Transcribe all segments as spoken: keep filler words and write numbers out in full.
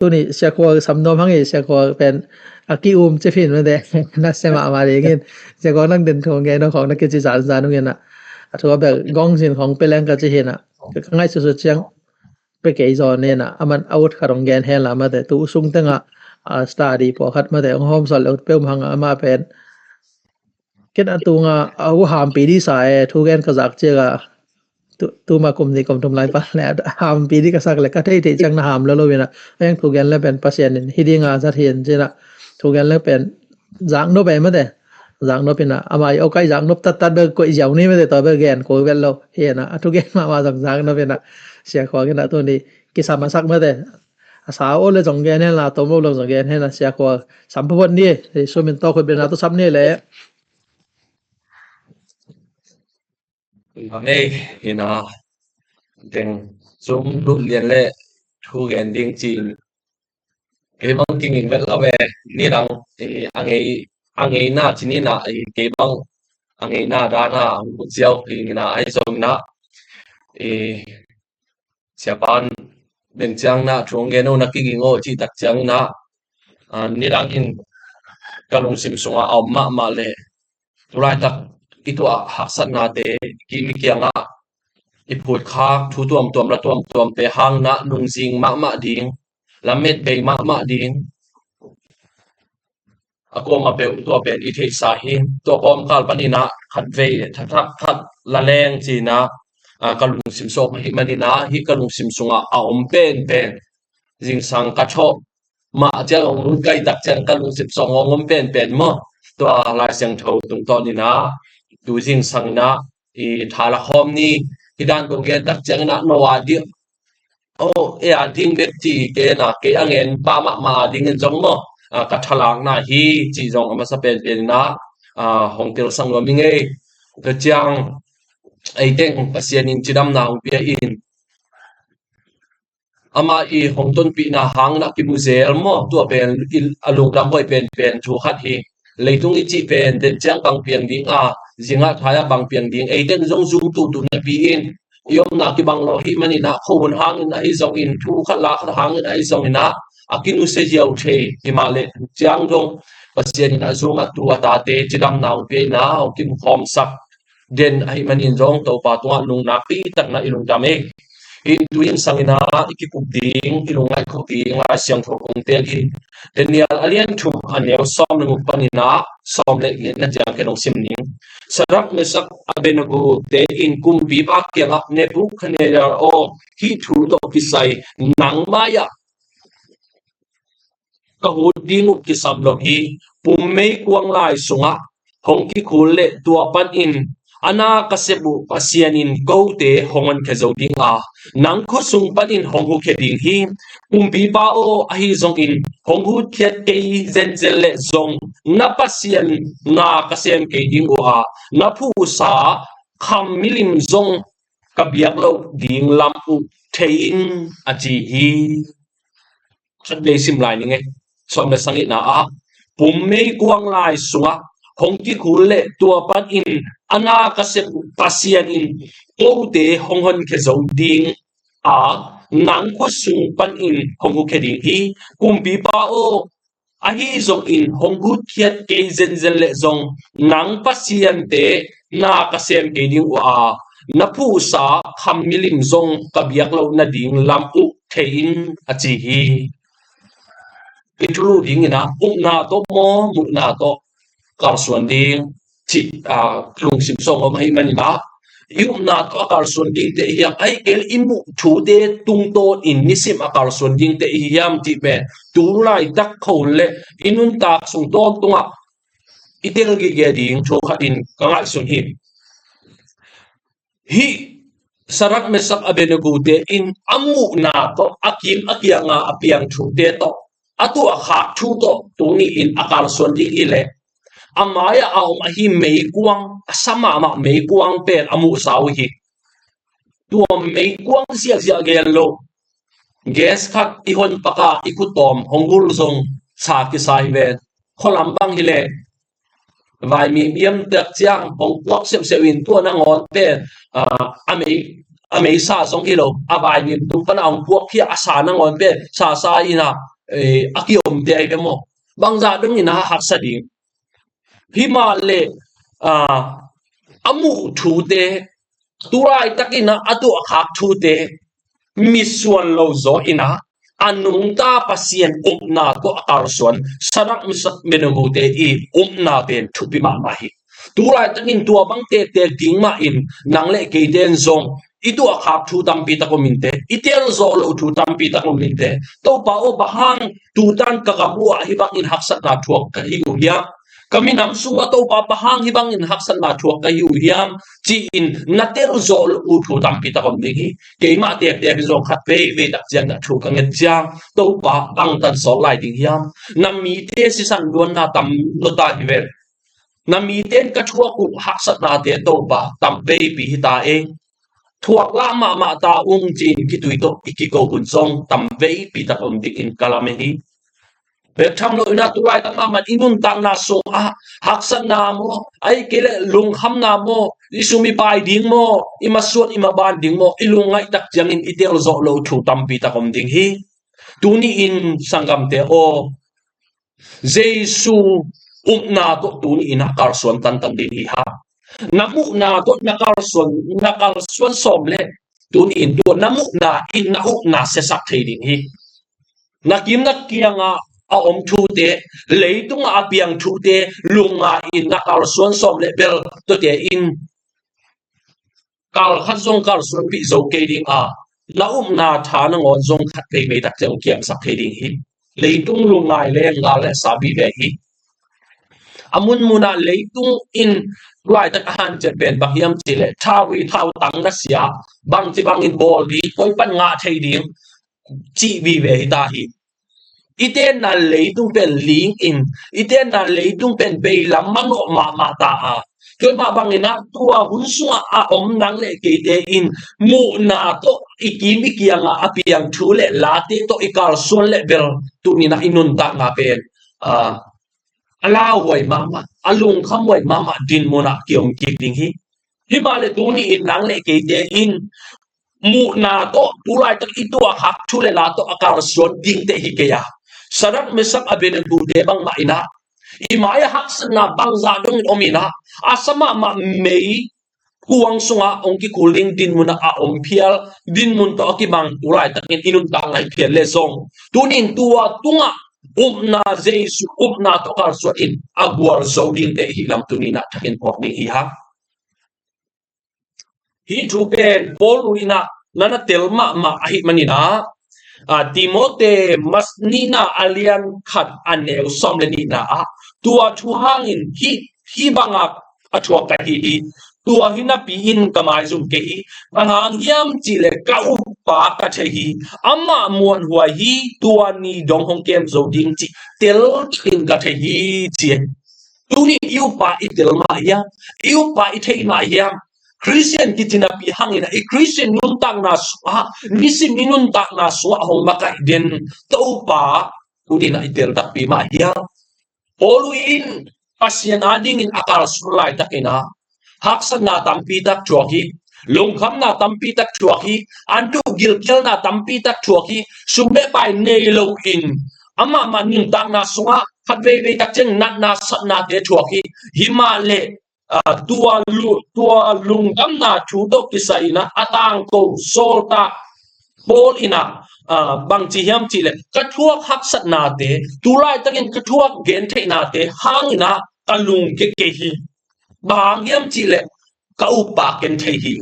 tuni Sia Khual sam nuam hang e, Sia Khual pen a ki-um cip hi in mate, na sem mahmah ding in. Sia Khual nang den thu gen khawng na kici zanzan ung in ah, a thu a bel gong sin khawng pia leng ka ci hi in ah, ka ngaihsutsut ciang pia kei zaw in ah, aman a ut khat hong gen hen la mate, tu sung teng ah, a, study pawlkhat mate hong hawmsawn le ut peuhmah hang a, amah pen ken a tunga a uh hampi dih sa e, thu gen ka zak ciang a, tu, tuma kum nih kum thum lai pan le hampi dih ka sak le ka theih theih ciang na ham lo lo in ah, a heng thu gen le pen Pasian in hi ding a zat hi in ci in ah, thu gen le pen zak nop e mate, zak nop in ah, amah i awkaih zak nop tattat bel koih ziau ni mate, tua bel gen kul vet lo hi in ah, a thu gen mahmah zong zak nop in ah, Sia Khual in ah tuni kisam a sak mate, a sa aw le zong gen hen la, tom lo lo zong gen hen la, Sia Khual sam phawt ni, sum in tawk khut bel na tawh sam ni le. Amen. Hi in ah, teng sum lut lian le thu gen ding ci in, kei bang kinging vet lo e, nidang, eh, a ngei, a ngeina ci ni in ah, eh, kei bang a ngeina dan a hong kut ziau hi in ah, ahi zong in ah, eh, Siapa in den ciang in ah thu hong gen o, na kiging o cih tak ciang in ah, ah, nidang in ka lungsim sungah a om mahmah le, tu laitak i tuah haksatnate, ki mi kiangah i phutkhak thu tuamtuam la tuamtuamte hang in ah lungzing mahmah ding, lamet bei mahmah ding, a kuamah peuh tua pen i theihsa hi. Tua kawmkal panin ah khatvei thathak khat la leng ci in ah, a, ka lungsim sawm ahih manin ah, hih ka lungsim sungah a om penpen, zingsang ka thawh mah ciang hong kai tak ciang ka lungsim sawm hong om penpen maw, tua Lai Siangtho tungtawn in ah, tu zingsang in ah i tha la khawm ni. Hih dan kong gen tak ciang in ah no a ding, aw, ei a ding bek ci, kei in ah, kei a ngen pa mahmah a ding in zong maw, a, ka thalakna hi cih zong a masa penpen in ah, a, hong telsak nuam ing ei. Tua ciang ei teng Pasian in cidamna hong pia in, amah i hong tonpihna hang in ah kimu zel maw, tua pen i, a lungdam huai penpen thu khat hi. Leitung i cih pen den ciang bang piang ding a, zingah thai ah bang piang ding, ei teng zong zum tutu napi in i omna kibang lo ahih manin ah, khuahun hangin ahi zongin, thu khat la khat hangin ahi zongin ah, a kinusia ziau thei. Himah le tu ciang dong Pasian in ah zumah tu a tate cidamna hong pia in ah hong kimukhawmsak den ahih manin zong Topa tungah nunnak pitakna i lungdam ei. Hih in tu zingsang in ah i kikup ding, i lungngaih khop ding Lai Siangtho kong tel in, Daniel a lian thum a neu sawm le guk panin ah sawm le giatna ciang ken hong sim ning. Sadrak, Mesak, Abednego te in kumpipa kiangah, Nebukhadnezzar aw, hih thu tawh kisai nang mai-ah ka hut ding uh kisam lo hi. Pum meikuang lai sungah hong kikhul le tua panin a na ka sep uh Pasian in kote hong honkhia zo ding a, nang khuasung panin hong hukhia ding hi. Kumpipa aw, ahi zongin hong hutkhiat kei zenzen le zong na Pasian na ka sem kei ding uh a, na phuhsa kham milim zong ka biak loh ding lam uh thei in, a ci hi. Khatvei sim lai ning ei. Sawm le sagihna ah, pum meikuang lai sungah hong kikhul le tua panin a na ka sep uh Pasian in kote hong honkhia zo ding a, nang khuasung panin hong hukhia ding hi. Kumpipa aw, ahi zongin hong hutkhiat kei zenzen le zong nang Pasiante na ka sem kei ding uh a, na phuhsa kham milim zong ka biak loh nading lam uh thei in, a ci hi. I thulu dingin ah, upna tawh maw, muhna tawh kalsuan ding cih, aa, lungsim sawm om ahih manin ah, i upna tawh a kalsuan dingte i hiam, ahih kei leh i muh thute tungtawn in nisim a kalsuan dingte i hiam cih pen tu laitak khuahun le i nuntak sung tawntungah i tel gige ding thu khat in ka ngaihsun hi. Hih Sadrak, Mesak, Abednego te in a muhna tawh a kim a kianga a piang thute tawh, a tuahkhak thu tawh tuni in a kalsuan ding hi leh, a mai-ah a om ahi meikuang, a sa mahmah meikuang pen a muhsa uh hi. Tua meikuang ziahziah gen lo, gas khat i hon pak a i khut tawm hong gul zong sa kisa hi ven. Khualam bang hi leh vaimim iam tak ciang hong puak seuhseuh in tua nangawn pen, aa, a mei, a meisa zong hi lo, a vaimim tung pana hong puakkhia a sa nangawn pen sasa in a, eh, a kiomte ahi ve maw? Bangzah dongin a haksa ding? Himahleh, ah, a muh thute, tu laitakin a, a tuahkhak thute mitsuan lo zaw in a, a nungta Pasian upna tawh a kalsuan Sadrak, Mesak, Abednego-te i upna pen thupi mahmah hi. Tu laitakin tua bang tektek ding mahin nang le keite in zong i tuahkhak thu tampi tak om inteh, i telzawh loh thu tampi tak om inteh. Topa aw, bang hang tutan ka gam uhah hih bangin haksatna thuak ka hi uh hiam? Ka minam sungah Topa, bang hang hih bangin haksatna thuak ka hi uh hiam, ci-in na telzawh loh uh thu tampi tak om ding hi. Keimah tektek hi zong khat veivei tak ciang na thu ka nget ciang, Topa, bangtan sawt lai ding hiam? Na mite sisan luanna tam lo ta hi ven. Na mite in ka thuak uh haksatnate, Topa, tam veipi hi ta ei. Thuak lah mahmah ta ung, ci-in kitui tawh i kiko hun zong tam veipi tak om dingin ka lamen hi. Bek tham lo in a, tu laitak mahmah i nuntakna sungah haksatna maw, ahih kei leh lungkhamna maw, i sum i pai ding maw, i masuan i maban ding maw, i lungngaih tak ciangin i telzawh loh thu tampi tak om ding hi. Tuni in sanggamte aw, Jesu upna tawh tuni in a kalsuan tantan ding hi hang. Na muhna tawh na kalsuan, na kalsuan sawm leh tuni in tua na muhna in na upna siasak thei ding hi. Na kim na kiangah a om thute, leitungah a piang thute lungngai in na kalsuan sawm leh bel tuate in kal khat zong kalsuanpih zo kei ding a, na upna tha nangawn zong khat veivei tak ciang kiamsak thei ding hi. Leitung lungngai leng gal le sa vive hi. A munmunah leitung in tu laitak a hanciam pen bang hiam cih leh, thau i thautang na sia, bangci bangin bawl ding, koi pan ngah thei ding, cih vive hi ta hi. I tenna leitung pen ling in, i tenna leitung pen beilam manawh mahmah ta a, tua mah bangin a, tua hun sungah a om nang le keite in muhna tawh i kim i kiangah a piang thu le late tawh i kalsuan leh bel tuni in a i nuntakna pen, ah, a lauhuai mahmah, a lungkhamhuai mahmah dinmun ah kiom kik ding hi. Himahleh tuni in nang le keite in muhna tawh tu laitak i tuahkhak thu le la tawh a kalsuan dingte hi kei a, Sadrak, Mesak, Abednego-te bangmah in a, i mai-ah haksatna bangzah dongin om in a, a sa mahmah mei kuang sungah hong kikul ding dinmun ah a om phial, dinmun tawh a kibang tu laitakin i nuntak ngai phial leh zong, tuni in tua tungah upna, Jesu upna tawh kalsuan in a gualzo dingte i hih lam tuni in a thakin phawk ding hi hang. Hih thu pen Paul in a na na tel mahmah ahih manin a, a, Timote mas nihna a lian khat a neu sawm le nihna ah, tua thu hangin hih, hih bangah a thuak ka hi hi. Tua hi napi in ka maizum kei hi. Bang hang hiam cih leh ka uppa ka thei hi. Amah muanhuai hi, tua ni dong hong kem zo ding cih teltakin ka thei hi, ci hi. Tuni i uppa i tel mah hiam? I uppa i thei mah hiam? Khristian kici napi hangin a, i Khristian nuntakna sungah, nisim i nuntakna sungah hong makaih den Topa tuni in a i tel takpi mah hiam? Paul in Pasian adingin a kalsuan laitakin a, haksatna tampi tak thuak hi, lungkhamna tampi tak thuak hi, an duh gilkialna tampi tak thuak hi, sum le pai nei loin amah mah nuntakna sungah khat veivei tak ciang natna satnate thuak hi. Himahleh, ah, tua lu-, tua lungdamna thu tawh kisai in a, a tangko sawltak Paul in a, ah, bangci hiam cih leh, ka thuak haksatnate, tu laitakin ka thuak gentheihnate hangin a ka lungkia kei hi. Bang hang hiam cih leh, ka uppa ken thei hi.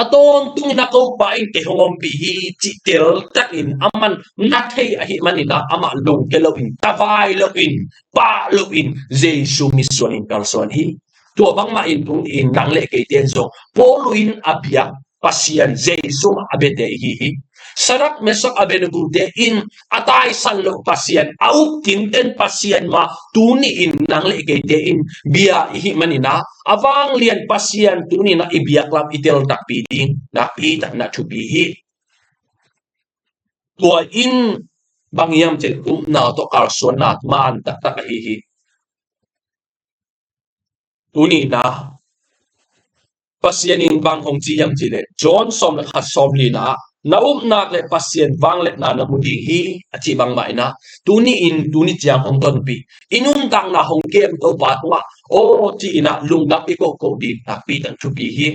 A tawntungin a ka uppa in kei hong ompih hi, cih teltakin aman na thei ahih manin a, amah lungkia loin, tavai loin, pah loin, Jesu mitsuan in kalsuan hi. Tua bangmah in tuni in nang le keite in zong Paul in a biak Pasian Jesu mah a biate i hi hi. Sadrak, Mesak, Abednego-te in a taisan loh Pasian, a up tinten Pasian mah tuni in nang le keite in bia i hih manin a, a vanglian Pasian tuni in a i biak lam i tel takpi ding nakpi tak na thupi hi. Tua in bang hiam cih leh upna tawh kalsuanna man taktak ahi hi. Tuni in a Pasian in bang hong ci hiam cih leh, John sawm le khat sawm lina ah, na upna le Pasian vangliatna na mu ding hi, a cih bangmah in ah, tuni in, tuni ciang hong tonpih, i nuntakna hong kem Topa tungah, aw, ci-in ah lungdam i kohkoh ding nakpi tak thupi hi.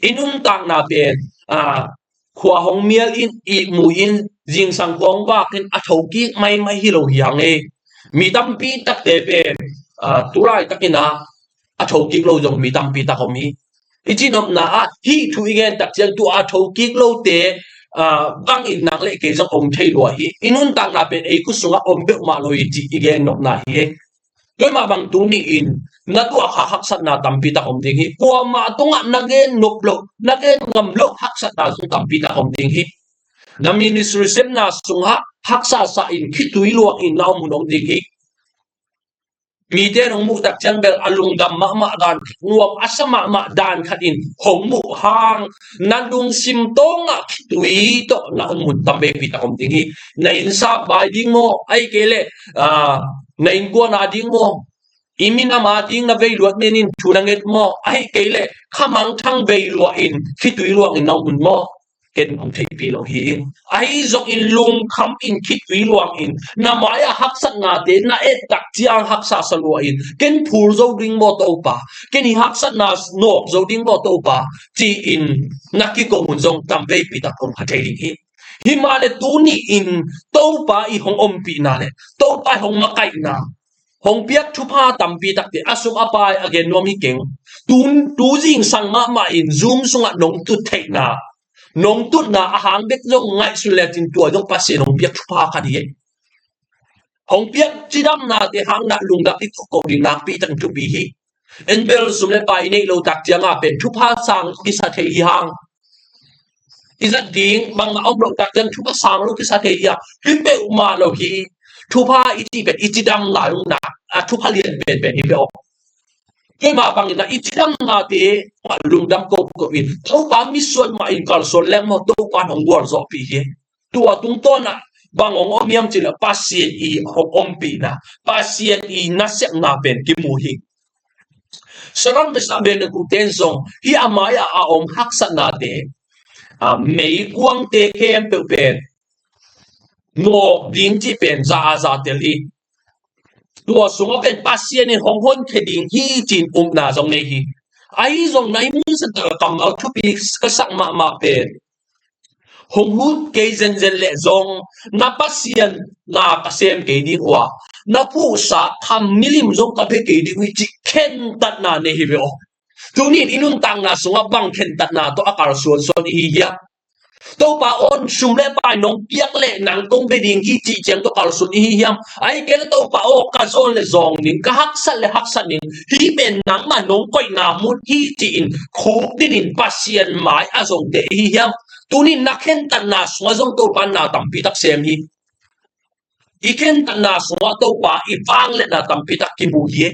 I nuntakna pen, a, khua hong mial in, ihmu in, zingsang khua hong vak in, a thokik maimai hi lo hi hang e. Mi tampi takte pen, a, tu laitakin ah, a thokik lo zong mi tampi tak om hi. I cihnopna ah, hih thu i gen tak ciang tua a thokik lote, a, bangin nang le kei zong om thei lua hi. I nuntakna pen ei khut sungah om peuhmah lo hi cih i gen nopna hi. Tua mah bang tuni in, na tuak kha haksatna tampi tak om ding hi. Kuamah tungah na gen nop loh, na gen ngam loh haksatna zong tampi tak om ding hi. Na ministry sepna sungah haksa sa in khitui luang in na om hun om ding hi. Mite in hong muh tak ciang bel a lungdam mahmah dan, nuam a sa mahmah dan khat in hong muh hang, na lungsim tawngah khitui tawh na om hun tam veipi tak om ding hi. Na inn sap vai ding maw, ahih kei leh, a, na innkuan a ding maw, i minam a ding na vei luat men in thu na nget maw, ahih kei leh khamangthang vei luah in khitui luang in na om hun maw, ken om theihpih lo hi. Ahi zongin lungkham in khitui luang in, na mai-ah haksatnate na et tak ciang haksa sa lua in, ken phul zo ding maw Topa, ken hih haksatna nawk zo ding maw Topa, ci-in na kiko hun zong tam veipi tak om kha thei ding hi. Himah le tuni in Topa i hong ompihna le Topa i hong makaihna, hong piak thupha tampi takte a sum a pai a gen nuam hi keng. Tu, tu zingsang mahmah in Zoom sungah nong tut theihna, nong tutna a hang bek zong ngaihsun lecin tua zong Pasian hong piak thupha khat hi. Hong piak cidamnate hang na lungdam i kohkoh ding nakpi tak thupi hi. En bel sum le pai i neih lo tak ciangah pen thupha sang kisa thei hi hang. I zat ding bangmah om lo tak ciang thupha sang lo kisa thei hi hang. Hih peuhmah lo hi. Thupha i cih pen i cidam lai ung na, a thupha lian penpen hi peuh. Keimah bangin ah i cidamnate lungdam kohkoh in, Topa mitsuan mah in kalsuan leng maw, Topa in hong gualzawhpih hi. Tua tungtawn ah bang hong om hiam cih leh Pasian i hong ompihna, Pasian i nasepna pen kimu hi. Shadrach, Meshach, Abednego ten zong hih a mai-ah a om haksatnate, a, meikuangte khempeuh pen nawk ding cih pen za a za tel hi. Tua sungah pen Pasian in hong honkhia ding hi ci-in upna zong nei hi. Ahi zong na i mun sa tak a kammal thupi ka sak mahmah pen, hong lut kei zenzen leh zong na Pasian na ka sem kei ding uh a, na phuhsa kham milim zong ka pia kei ding uh hi cih khentatna nei hi ve aw. Tuni in i nuntakna sungah bang khentatna tawh a kalsuansuan i hi hiam? Topa aw, sum le pai nong piak leh nang kong bia ding hi cih ciang tawh kalsuan i hi hiam? Ahih kei leh Topa aw, ka zawn le zawng ning, ka haksat le haksat ning, hih pen nangmah nong koihna mun hi ci-in khukdin in Pasian mai a zongte i hi hiam? Tuni in na khentatna sungah zong Topa in na tampi tak sem hi. I khentatna sungah Topa i vangliatna tampi tak kimu hi.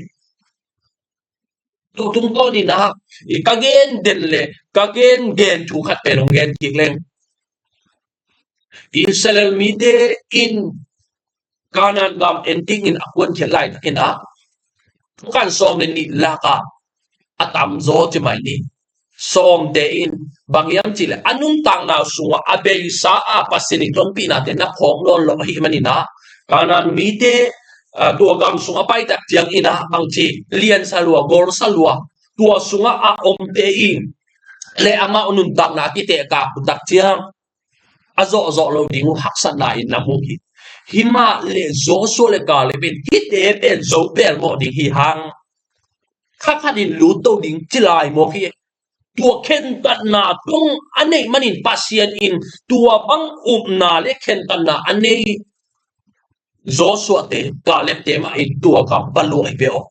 Tua tungtawn in ah, i ka gen den le ka gen gen thu khat pen hong gen kik leng. Israel mite in Kanaan gam en dingin a kuankhiat laitakin ah, thukan sawm le nih lakah a tamzaw ci mai ni. Sawmte in bang hiam cih leh a nuntakna sungah a beisa a Pasian in tonpihnate na phawk nawn lo ahih manin ah, Kanaan mite, a, tua gam sungah a pai tak ciangin ah bangci liansa lua, golsa lua, tua sungah a omte in le amau nuntakna a kitehkak uh tak ciang a zawhzawh lo ding uh haksatna in na mu hi. Himah le Joshua le Caleb in hihte pen zo pelmawh ding hi hang, kha khat in lut to ding ci lai mawk hi. Tua khentatna tung a neih manin Pasian in tua bang upna le khentatna a nei Joshua te, Caleb te mah in tua gam va luah hi ve aw.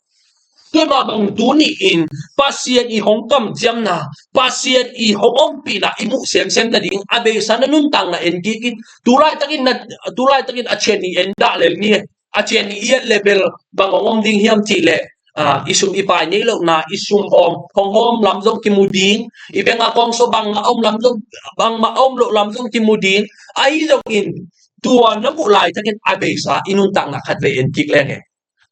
Tua mah bang tuni in Pasian i hong kamciamna, Pasian i hong ompihna i muh semsem nading a beisa na nuntakna en kik in. Tulaitakin na, tulaitakin a cian i en dah lel ni. A cian i et le bel bang hong om ding hiam cih leh, a, i sum i pai nei lohna, i sum hawm, hong hawm lam zong kimu ding, i bank account sung bangmah om lam zong, bangmah om loh lam zong kimu ding. Ahi zongin tua na muh laitakin a beisa i nuntakna khatvei en kik leng e.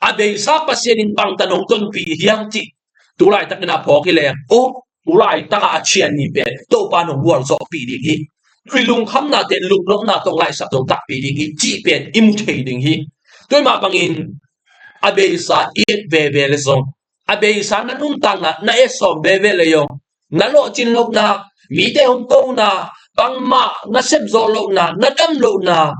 A beisa Pasian in bangtan hong tonpih hiam cih tu laitakin a phawk hi leng. Oh, Tu laitakah a cianni pen Topa nong gualzawhpih ding hi. I lungkhamnate lungnopna tawh ngaihsak zong takpi ding hi cih pen i mu thei ding hi. Tua mah bangin a beisa i et veve le zong, a beisa na nuntakna na et sawm veve le zong, na lawhcin lohna, mite hong kona, bangmah na sepzawh lohna, na dam lohna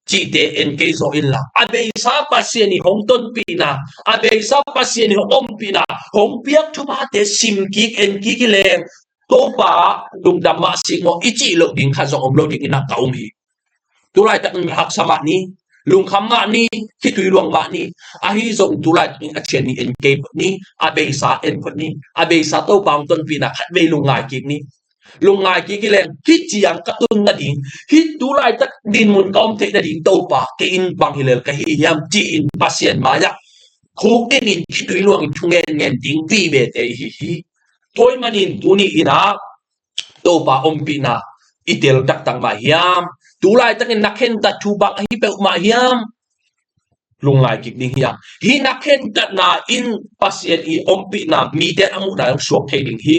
cihte en kei zaw inla, a beisa Pasian i hong tonpihna, a beisa Pasian i hong ompihna, hong piak thuphate sim kik, en kik hi leng, Topa lungdam mah sik maw i cih loh ding khat zong om lo ding in a ka um hi. Tu laitakin haksa mah ni, lungkham mah ni, khitui luang mah ni, ahi zong tu laitakin a cianni en kei phot ni, a beisa en phot ni, a beisa Topa hong tonpihna khatvei lungngai kik ni. Lungngai kik hi leng, hih ciang ka tun nading, hih tu laitak dinmun ka om theih nading Topa kei in bang hi lel ka hi hiam ci-in Pasian mai-ah khuk dingin khitui luangin thungen ngen ding vive te i hi hi. Tua ahih manin tuni in a Topa ompihna i tel taktak mah hiam? Tu laitakin na khentat thu bang ahi peuhmah hiam? Lungngai kik ding hiam? Hih na khentatna in Pasian i ompihna mite a muhna hong suak thei ding hi.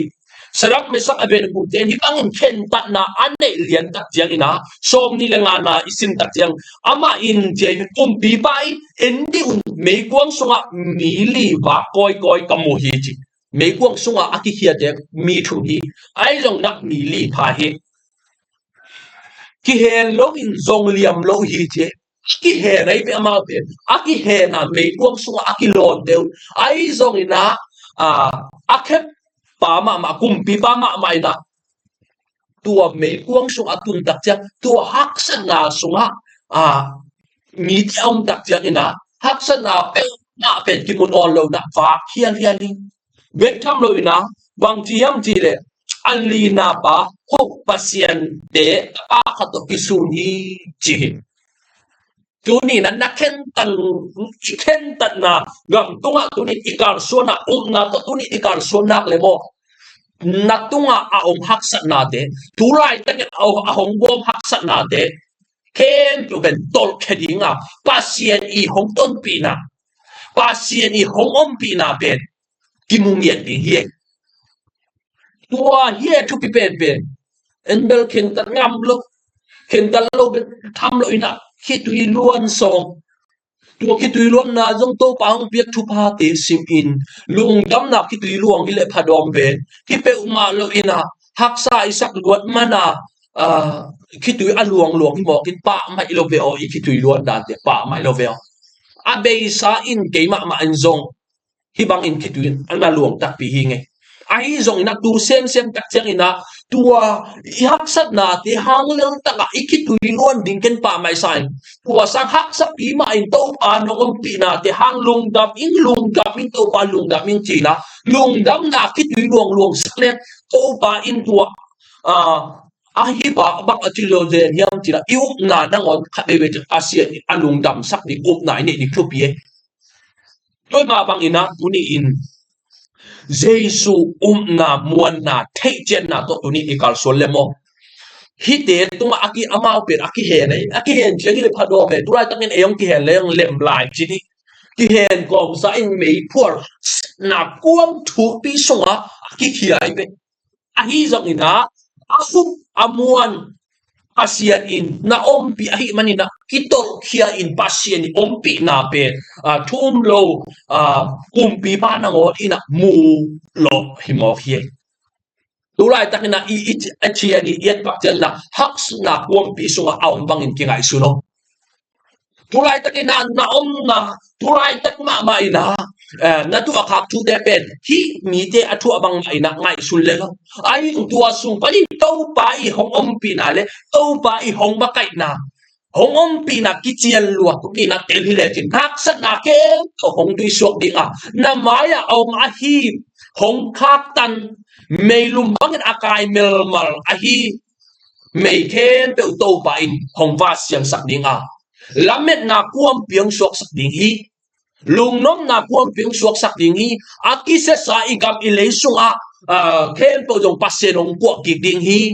Sadrak, Mesak, Abednego te in hih bangin khentatna a neih liantak ciangin a, sawmnih le ngana i simtak ciang, amah in ci hi, kumpipa in, en dih un, meikuang sungah mi li vak kawikawi ka mu hi ci. Meikuang sungah a kikhiate mi thum hi, ahi zong nak mi li pha hi. Kihen loin zong liam lo hi ci. A kihen ahi peh amau pen, a kihen a meikuang sungah a kilawn deuh, ahi zongin a, a, a kheppa mahmah, kumpipa mahmah in a, tua meikuang sungah a tuntak ciang, tua haksatna sungah, a, mite a omtak ciangin a, haksatna peuhmah pen kimu nawn lo in a vak hialhial hi. Bek tham lo in a, bang ci hiam cih leh, a lina pa, huk pasiante a pa khat tawh kisun hi ci hi. Tuni in a na khentat, i khentatna gam tungah tuni i kalsuanna, upna tawh tuni i kalsuan nak le maw, na tungah a om haksatnate, tu laitakin a, a hong gawm haksatnate khempeuh pen tolhkhia ding a, Pasian i hong tonpihna, Pasian i hong ompihna pen kimu ngiat ding hi. Tua hi e thupi penpen. En bel khentat ngam lo, khentat lo bel tham lo in a, khitui luan sawm. Tua khitui luanna zong Topa hong piak thuphate sim in, lungdamna khitui luang hi leh phadawm ve. Hih peuhmah lo in a, haksa i sak luat man a, a, khitui a luangluang hi mawk in pah mai lo ve aw, i khitui luan dante pah mai lo ve aw. A beisa in kei mahmah in zong hih bangin khitui a na luang takpi hi ngei. Ahi zongin a tu semsem tak ciangin a, tua i haksatnate hang lel takah i khitui luan ding ken pah mai sa in, tua sang haksapi mah in Topa nong ompihnate hang lungdam ing, lungdam ing, Topa lungdam ing ci-in a, lungdamna khitui luangluang sak leng Topa in tua, a, ahi bang a ci lo zen hiam ci-in a, i upna nangawn khat veve ciang a sian in a lungdamsak ding upna i neih ding thupi e. Tua mah bangin a tuni in Jesu upna, muanna, theihcianna tawh tuni i kalsuan le maw? Hihte tungah a ki, amau pen a kihen e, a kihen ciang hi le phadawm e, tu laitakin ei hong kihen le hong lem lai ci hi. Kihen kawmsa in meiphual na kuam thupi sungah a kikhia hi ve. Ahi zongin a, a up a muan Pasian in na ompih ahih manin a, kitolhkhia in Pasian i ompihna pen, a, thu um lo, a, kumpipa nangawn in a mu lawh hi mawk hi. Tu laitakin a i, i, a cian i, i et pak ciangin a, haksatna kuampi sungah a om bangin kingaihsun aw. Tu laitakin a na omna, tu laitak mahmah in a, eh, na tuahkhak thute pen hih mite a thuah bangmah in a ngaihsun le lo. Ahi zong tua sung panin Topa i hong ompihna le Topa i hong makaihna, hong ompihna kician lua, tu in a tel hi lecin haksatna khempeuh hong tuisuak ding a, na mai-ah a om ahi hong khaktan meilum bangin a kai melmal ahi mei khempeuh Topa in hong va siangsak ding a, lametna kuampi hong suaksak ding hi. Lungnopna kuampi hong suaksak ding hi. A kisiasa i gam i lei sungah, ah, khempeuh zong Pasian hong kuah kik ding hi.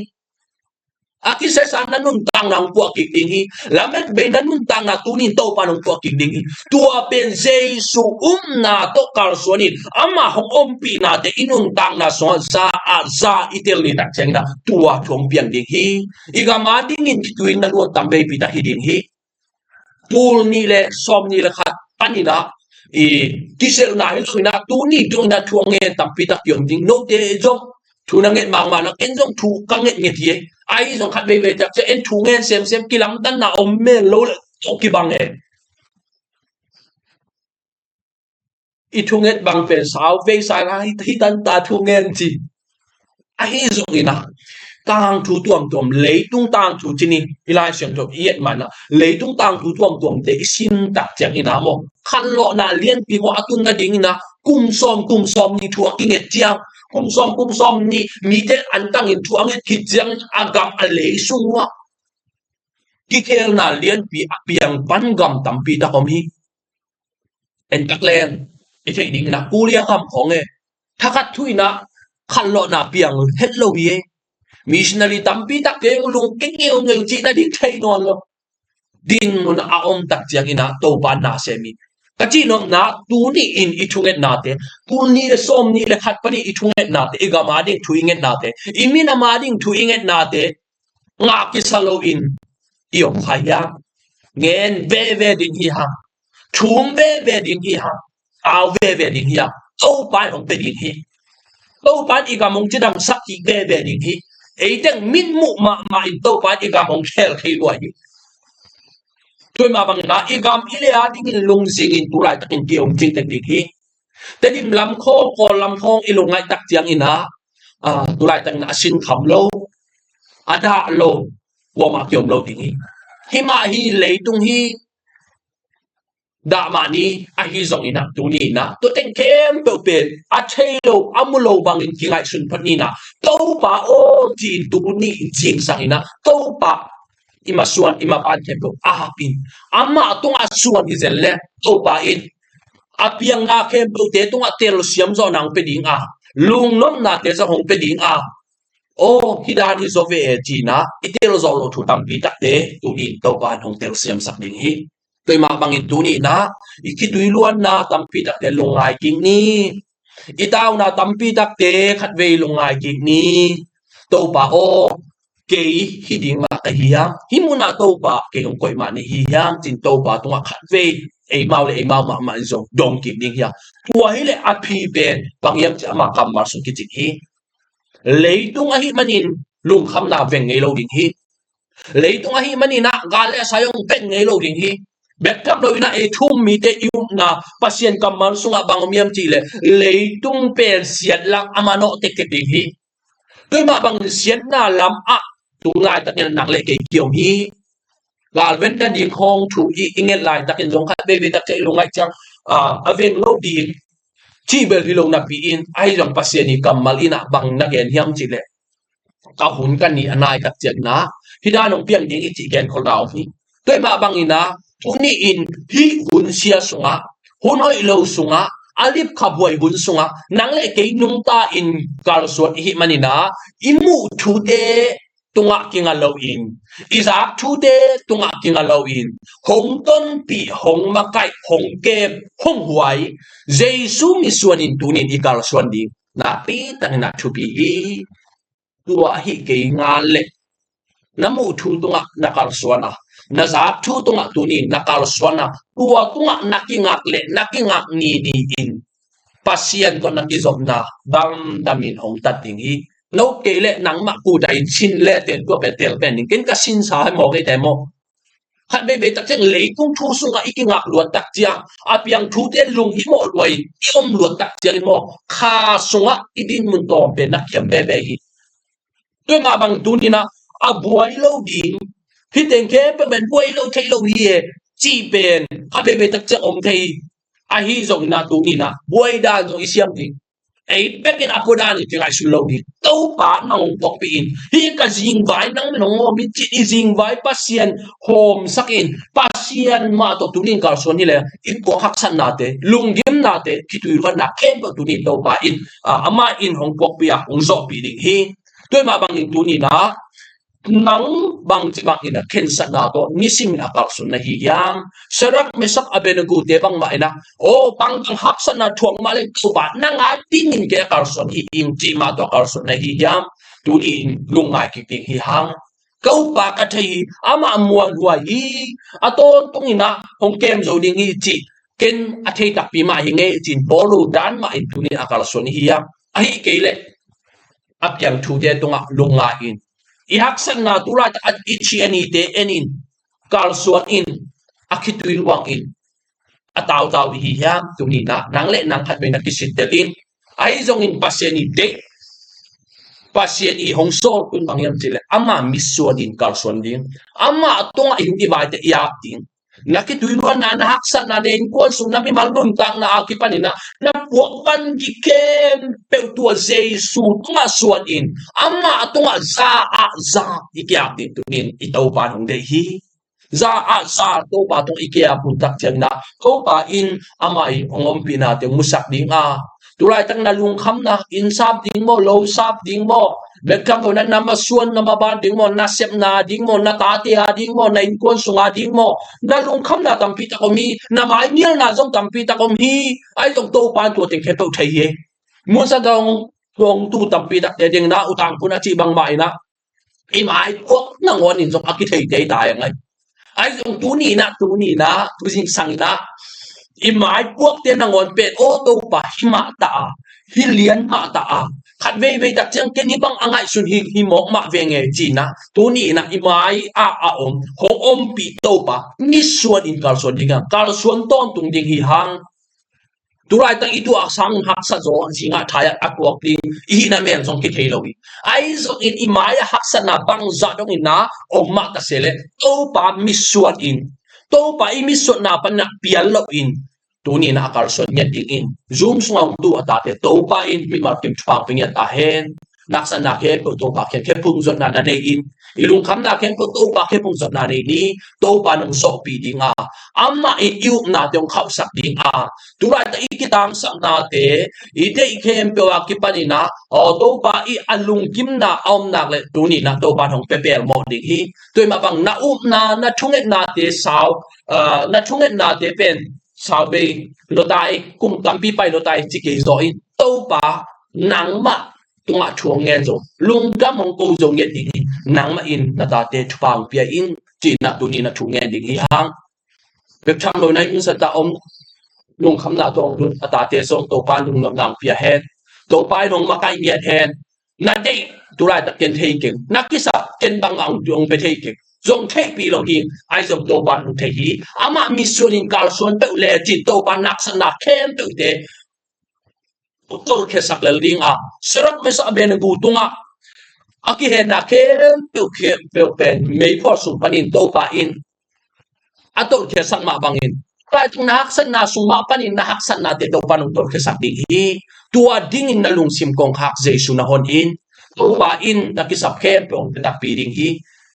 A kisiasan na nuntakna hong puah kik ding hi. Lamet bei na nuntakna tuni in Topa in hong puah kik ding hi. Tua pen Jesu upna tawh kalsuan in ama hong ompihnate i nuntakna sungah za a za i tel ni tak ciangin ah tua thu hong piang ding hi. I gam a dingin kitui na luat tam veipi tak hi ding hi. Tul nih le sawm nih le khat panin ah i kiselna hi lo in ah tuni tung in ah thu a ngen tampi tak kiom ding. Note zong thu na nget mahmah na, ken zong thu ka nget nget hi. Ahi zong khat veivei tak ciang en thu ngen semsem, kilamdanna om mel lo le tawh kibang e. I thunget bang pen sau vei sa la hi, hi tan ta thungen ci. Ahi zongin ah tangthu tuamtuam, leitung tangthu ci ni, i Lai Siangtho i et man ah leitung tangthu tuamtuamte i sim tak ciangin ah maw, khanlawhna lianpi maw a tun nadingin ah kum sawm kum sawm nih thu a kinget ciang, kum sawm kum sawm nih mite antangin thu a nget khit ciang a gam a lei sung uh ah kikhelna lianpi a piang pan gam tampi tak om hi. En tak leng i theih dingin ah Korea gam khawng e, thakhat thu in ah khanlawhna piang het lo hi e. Missionary tampi takte lungke ngeungeu cih nading thei nawn lo. Dinmun a om tak ciangin ah Topa na sem hi. Ka cih nopna, tuni in i thungetnate, tul nih le sawm nih le khat panin i thungetnate, i gam a ding thu i ngetnate, i minam a ding thu i ngetnate ngah kisa loin i om kha hiam? Ngen veve ding hi hang. Thum veve ding hi hang. Au veve ding hi hang. Topa in hong pia ding hi. Topa in i gam hong cidamsak kik veve ding hi. Ei teng mitmuh mahmah in Topa in i gam hong khel thei lua hi. Tua mah bangin ah i gam i lei a dingin lungzingin tu laitakin ki-om cingtek ding hi. Tedim lam khawng, Kawl lam khawng i lungngaih tak ciangin ah, ah, tu laitakin a sin kham lo, a dah lo, kuamah ki-om lo ding hi. Hi mah hi, leitung hi, dah mah ni, ahi zongin ah tuni in ah tua teng khempeuh pen a thei lo, a mu lo bangin kingaihsun phot ni in ah, Topa aw ci-in tuni in zingsang in ah, Topa i masuan, i mapan khempeuh a hap in, amah tungah suan hi zen leh Topa in a piangna khempeuhte tungah telsiam zawh nang pia ding a, lungnopnate zong hong pia ding a, aw, hih dan hi zaw ve e ci-in ah i tel zawh loh thu tampi takte tuni in Topa in hong telsiamsak ding hi. Tua mah bangin tuni in ah i khitui luanna tampi takte lungngai kik ni. I tauna tampi takte khatvei lungngai kik ni. Topa aw, kei hih dingah ka hi hiam? Hih munah Topa kei hong koih mah na hi hiam? Ci-in Topa tungah khatvei eimau le eimau mahmah in zong dong kik ding hi hang. Tua hi leh a phi pen bang hiam cih leh ama kammal sung kicing hi. Leitung ahih manin lungkhamna veng ngei lo ding hi. Leitung ahih manin ah gal le sai hong pen ngei lo ding hi. Bek tham lo in ah ei thu-um mite i upna Pasian kammal sungah bang om hiam cih leh leitung pen siat lam a manawh tektek ding hi. Tua mah bangin siatna lamah tu laitakin nang le kei ki-om hi. Galven nading khawng thu i, i nget laitakin zong khat veivei tak ciang i lungngaih ciang, ah, a veng lo ding cih bel hi lo napi-in, ahi zong Pasian i kammal in ah bang na gen hiam cih leh, ka hun ka ni a nai tak ciangin ah hih dan hong piang ding hi cih genkholhna om hi. Tua mah bangin ah tuni in hih hun sia sungah, hun hoih lo sungah, a lipkhaphuai hun sungah nang le kei nungta in kalsuan i hih manin ah i muh thute tungah kinga loin, i zak thute tungah kinga loin, hong tonpih, hong makaih, hong kem, hong huai Jesu misuan in tuni in i kalsuan ding nakpi takin ah thupi hi. Tua ahih kei ngal leh na muh thu tungah na kalsuan a, na zak thu tungah tuni in na kalsuan a, tua tungah na kingak leh na kingak ni ni-in Pasian tawh na kizopna damdamin hong tat ding hi. No kei leh nangmah kut a in sin le ten tua pen tel pen ding. Ken ka sinsa hi maw, kei te maw? Khat veivei tak ciang leitung thu sungah i kingak luat tak ciang, a piang thute lunghimawh lua in i om luat tak ciang in maw, kha sungah i dinmun tawm pen na kiam veve hi. Tua mah bang tuni in ah a buai lo ding, hih teng khempeuh pen buai lo thei lo hi e cih pen khat veivei tak ciang om thei hi. Ahi zongin ah tuni in ah buai dan zong i siam ding. Ei bekin a pua dan in kingaihsun lo ding. Topa nang hong puakpih in, hih ka zingvai nang min hong hawm in ci-in i zingvai Pasian hawmsak in, Pasian mah tawh tuni in kalsuan hi leh i puak haksatnate, lunggimnate, khitui luanna khempeuh tuni in Topa in, ah, amah in hong puakpih a, hong zawhpih ding hi. Tua mah bangin tuni in ah Nang bangci bangin a khensatna tawh nisimin a kalsuan na hi hiam? Sadrak, Mesak, Abednego te bangmah in a, aw, bangbang haksatna thuak mah leng Topa nang a dingin kei a kalsuan hi ing, cih mah tawh a kalsuan na hi hiam? Tuni in lungngai kik ding hi hang. Topa ka thei hi, amah muanhuai hi, a tawntungin a hong kem zo ding hi, cih ken a thei takpi mah hi ing e, ci-in bawl lo dan mah in tuni in a kalsuan hi hiam? Ahih kei leh a piang thute tungah lungngai in, i haksatna tu laitak a i thi a nite en in, kalsuan in, a khitui luang in, a tautau i hi hiam? Tuni in a nang le nang khat vei na kisittel in. Ahi zongin Pasian i deih, Pasian i hong sawl tu in bang hiam cih leh ama mitsuan in kalsuan ding, ama tungah i huk i vaite i ap ding. Na khitui luanna, na haksatna, na innkuan sung, na mimal nuntakna a kipanin a na puak van gik khempeuh tua Jesu tungah suan in, ama tungah za ah za i ki-ap ding tuni in i Topa in hong deih hi. Za ah za Topa tungah i ki-ap hun tak ciangin a Topa in amah i hong ompihnate hong musak ding a, tu laitak na lungkhamna, inn sap ding maw, lo sap ding maw, bek tham lo na, na masuan, na maban ding maw, na sepna ding maw, na tate a ding maw, na innkuan sung a ding maw, na lungkhamna tampi tak om hi, na mainialna zong tampi tak om hi. Ahi zong Topa in tua teng khempeuh thei hi. Mun Sang Tawng, Tawng tu tampi takte ding in a, U Thang Phun a cih bangmah in a, i maipuak nangawn in zong a kithei tei ta ing ei. Ahi zong tuni in a, tuni in a, tu zingsang in a, i maipuakte nangawn pen, aw Topa, hih mah ta a, hih lian mah ta a, khat veivei tak ciang ken hih bang a ngaihsun hi, hi mawk mah veng e, ci-in a, tuni in a i mai ah a om, hong ompih Topa mitsuan in kalsuan ding a, kalsuan tawntung ding hi hang. Tu laitak i tuah a sang haksat zaw zingah thaiat a tuak ding i hihna men zong kithei lo hi. Ahi zongin i mai-ah haksatna bangzah dongin na om mah ta se leh Topa mitsuan in, Topa i mitsuanna panin a pial loin tuni in a kalsuan ngiat ding in. Zoom sungah hong tu a tate Topa in mimal kim thupha pia ngiat ta hen. Haksatna khempeuh Topa kiang khempeuh phungzawtna na nei in, i lungkhamna khempeuh Topa kiang phungzawtna nei ni. Topa in hong sawhpih ding a, amah in i upnate hong khauhsak ding a, tu laitak i kitangsaknate, i deih khempeuh a kipanin a, aw Topa i a lungkimna a om nak leh tuni in a Topa in hong pia pelmawh ding hi. Tua mah bang na upna, na thungetnate sau, ah, na thungetnate pen sau bei lo ta ei, kum tampi pai lo ta ei ci kei zaw in, Topa nangmah tungah thu hong ngen zo, lungdam hong ko zo ngiat ding hi. Nangmah in na tate thupha hong pia in, ci-in a tuni in a thu ngen ding hi hang. Bek tham lo na inn sung ah om, lungkhamna tawh hong lut a tate zong Topa in lungnopna hong pia hen. Topa in hong makaih ngiat hen. Na deih tu laitak ken thei keng, na kisap ken bangmah hong pia thei keng, zong theihpih lo hi. Ahi zong Topa in hong thei hi. Amah mitsuan in kalsuan peuh lecin Topa in haksatna khempeuhte tolkhiasak lel ding a, Sadrak, Mesak, Abednego tungah a kihenna khempeuh, khempeuh pen meiphual sung panin Topa in a tolkhiasak mah bangin, tua tung na haksatna sung mah panin na haksatnate Topa in hong tolkhiasak ding hi. Tua dingin na lungsim kongkhak Jesu na hon in, Topa in na kisap khempeuh hong pia takpi ding hi.